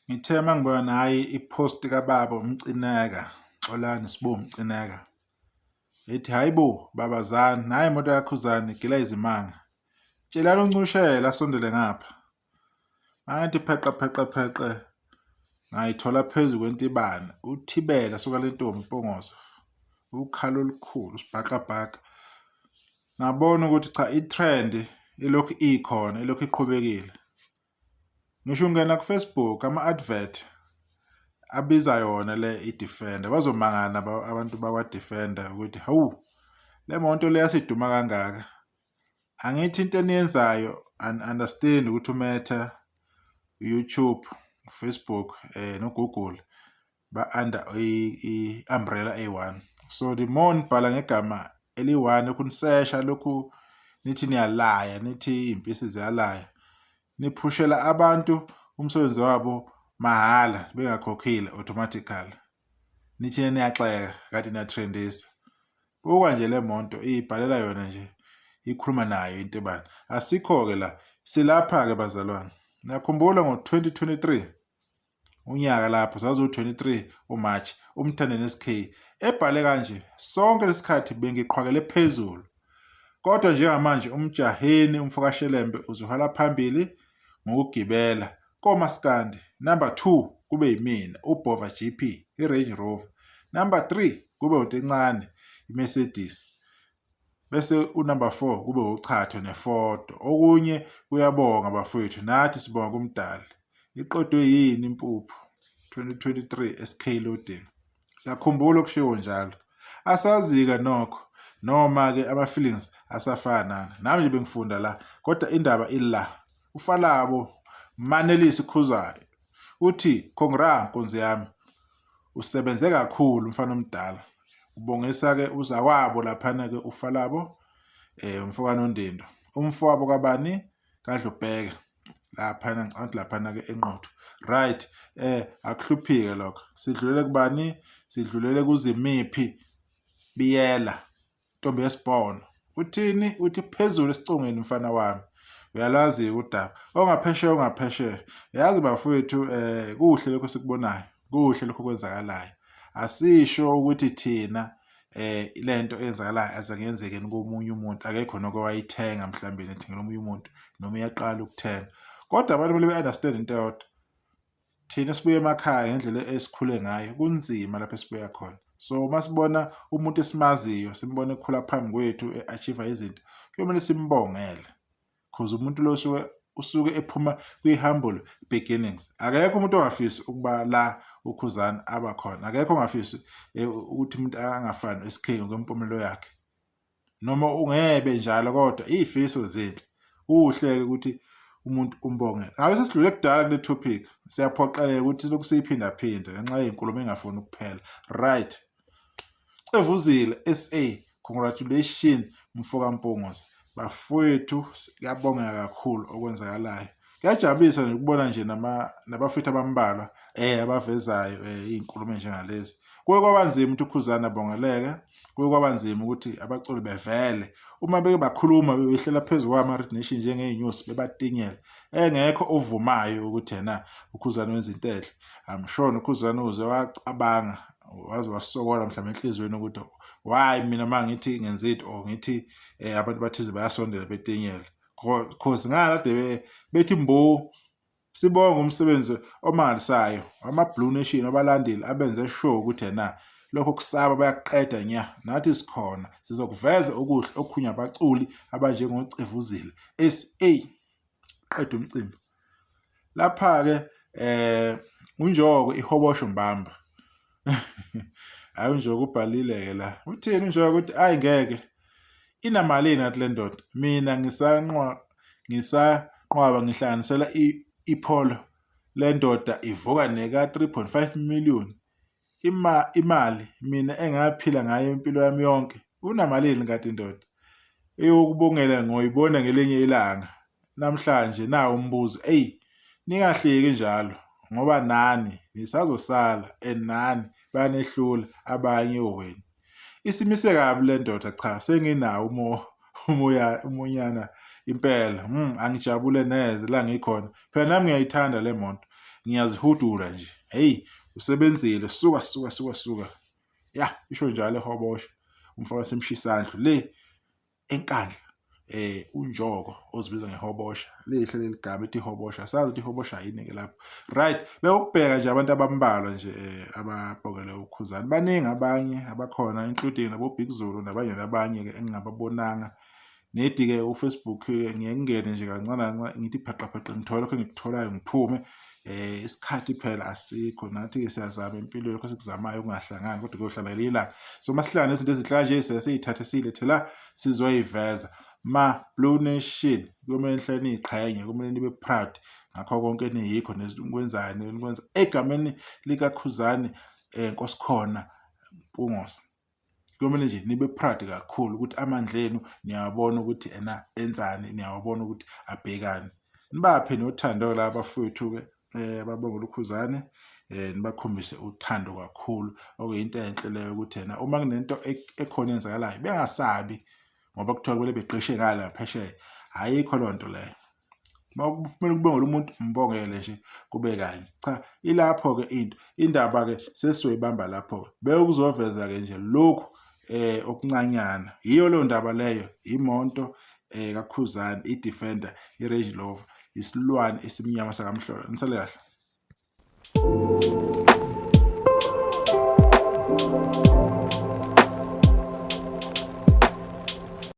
Ngithe uma ngibona nayi i-post kababa uMcineka, Xolani Sbu Mcineka, ethi hhayi bo babazani, nayi imoto kaKhuzani igila izimanga. Tshelani uNcushela asondele ngapha. Ngathi pheqe pheqe pheqe ngayithola phezu kwentibane uthibela suka le ntombi impongoso ukhalo olukhulu sibhakabhaka. Ngabona ukuthi cha i-trend ilokhu ikhona ilokhu iqhubekile. Ngisho ungena ku-Facebook ama-advert abiza yona le i-Defender bazomangala abantu bakwa-Defender ukuthi hawu le moto le yasiduma kangaka. Angithi into eniyenzayo ani-understand ukuthi uMeta, u-YouTube, u-Facebook no-Google ba-under i-umbrella eyi-one. So the more nibhala ngegama eliyi-one lokhu nisesha lokhu nithi niyalaya nithi iy'mpisi ziyalaya niphushela abantu umsebenzi wabo mahhala bengakhokhile automatically nithi niyaxeka kanti niyatrendisa buka nje le monto iyibhalela yona nje ikhuluma nayo into ebani asikho-ke la silapha-ke bazalwane niyakhumbula ngo-2023 unyaka lapho saziwu-23 uMarch uMthandeni SK ebhale kanje sonke lesikhathi bengiqhwakele phezulu kodwa njengamanje umjaheni umfokashelembe uzohala phambili ngokugibela komaskandi number 2 kube yimina uBhova GP iRange Rover number 3 kube uNtencane iMercedes bese unumber 4 kube uchatho nefoto okunye kuyabonga bafowethu nathi sibonga kumdali iqedwe yini impuphu 2023 SK loading siyakhumbula okushiwo njalo asazika nokho noma ke ama feelings asafana nami nje bengifunda la kodwa indaba ila ufalabo Manelisi Khuzwayo uthi congra nkunzi yami usebenze kakhulu mfana omdala ubongisa ke uzakwabo laphana ke ufalabo eh umfoka Nondindo umfowabo kabani kaDlubheke laphana ngicabanga ukuthi laphana ke enquthu right eh akuhluphike lokho sidlulele kubani sidlulele kuzimiphi biyela ntombi yesibhono uthini uthi phezulu esicongweni mfana wami uyalwazi udaba ongaphesheya ongaphesheya yazi bafowethu eh kuhle lokho sikubonayo kuhle lokho kwenzakalayo asisho ukuthi thina eh lento eyenzakalayo azangenzeke komunye umuntu akekho noko wayithenga mhlawumbe nethengela omunye umuntu noma uyaqala ukuthenga kodwa abantu kumele be-understand into eyodwa thina sibuye emakhaya ngendlela esikhule ngayo kunzima lapho esibuya khona so uma sibona umuntu esimaziyo simbona ekhula phambi kwethu e-achieve izinto kuyomele simbongele cause umuntu lo usuke usuke ephuma kwi-humble beginnings akekho umuntu ongafisi ukuba la ukhuzana abakhona akekho ongafisi eh, ukuthi umuntu angafani SK ngokwempumelelo yakhe noma ungebe njalo kodwa izifiso zinhle kuhle ukuthi umuntu umbonge ngabe sesidlule kudala kule topic siyaphoqeleka ukuthi lokhu siyiphindaphinda ngenxa yezinkulumo engafuni ukuphela right Cevuzile SA congratulation mfoka Mpungose bafowethu kuyabongeka kakhulu okwenzakalayo kuyajabulisa nje ukubona nje nama nabafethu abambalwa eh abavezayo eh izinkulumo njengalezi kuye kwaba nzima ukuthi ukhuzana bongeleke kuye kwaba nzima ukuthi abaculi bevele uma beke bakhuluma bebehlela phezu kwama-Red Nation njengey'nyusi bebatinyela engekho ovumayo ukuthi yena ukhuzane wenza into enhle I'm sure nokhuzane uze wacabanga waze wasokola mhlawumbe enhliziyweni ukuthi why mina uma ngithi ngenza into or ngithi um abantu bathize bayasondela betinyela cause ngakade bethi mbo Sibonge umsebenzi omangalisayo wama-Blue Nation wabalandeli abenze sure ukuthi ena lokho kusaba bayakuqeda nya nathi sikhona sizokuveza okuhle okhunywa abaculi abanjengocevuzile SA qeda umcimbi lapha-ke eh unjoko ihobosho mbamba hayi unjoko ubhalile-ke la uthini unjoko ukuthi ayi ngeke inamalini ngathi le ndoda mina ngisanqwa ngisanqwaba ngihlanganisela ipholo le ndoda ivuka neka 3.5 million ima imali mina engaphila ngayo impilo yami yonke unamalini kade indoda eyokubongela ngoyibona ngelinye ilanga namhlanje nawo umbuzo eyi ningahleki njalo ngoba nani nisazosala and nani banehlula abanye ohweni Isimise kabi le ndoda cha senginawo umoya umunyana impela. Angijabule neze la ngikhona. Phela nami ngiyayithanda le moto. Ngiyazihudula nje. Hey, usebenzile suka suka suka suka. Ya, isho njalo ehobosha. Umfana wasemshisandlu le eNkandla uNjoko ozibiza ngehobosha lihle leli gama ethi hobosha sazi ukuthi ihobosha yini ke lapho right bekubheka nje abantu abambalwa nje ababhokele uKhuzani baningi abanye abakhona including nabo Big Zulu nabanye nabanye ke engingababonanga nedi ke uFacebook ngiye ngingene nje kancane kancane ngithi phaqa phaqa ngithola lokho engikutholayo ngiphume isikhathi phela asikho nathi ke siyazama empilweni lokho sikuzamayo ukungahlangani kodwa kuyohlala lila so masihlangane izinto ezinhle kanje siyithathe siyilethe la sizoyiveza ma Blue Nation kumele nihlale niyiqhenye kumele nibe proud ngakho konke eniyikho nenikwenzayo nenikwenza egameni likaKhuzani Nkosikhona Mpungose. Kumele nje nibe proud kakhulu ukuthi amandla enu niyawabona ukuthi ena enzani niyawabona ukuthi abhekani. Nibaphe nothando la bafowethu-ke ababonga uKhuzani nibakhombise uthando kakhulu okuyinto enhle leyo ukuthi ena uma kunento ekhona eyenzakalayo bengasabi ngoba kuthiwa kumele begqishe ngala phesheya ayikho loo nto leyo. Uma kumele kubongele umuntu mbongele nje kube kanye. Cha ilapho-ke into indaba-ke sesizoyibamba lapho-ke bekuzoveza-ke nje lokhu okuncanyana yiyo leyo ndaba leyo imonto kaKhuzani i-Defender i-Range Rover isilwane esimnyama sakamhlola nisale kahle.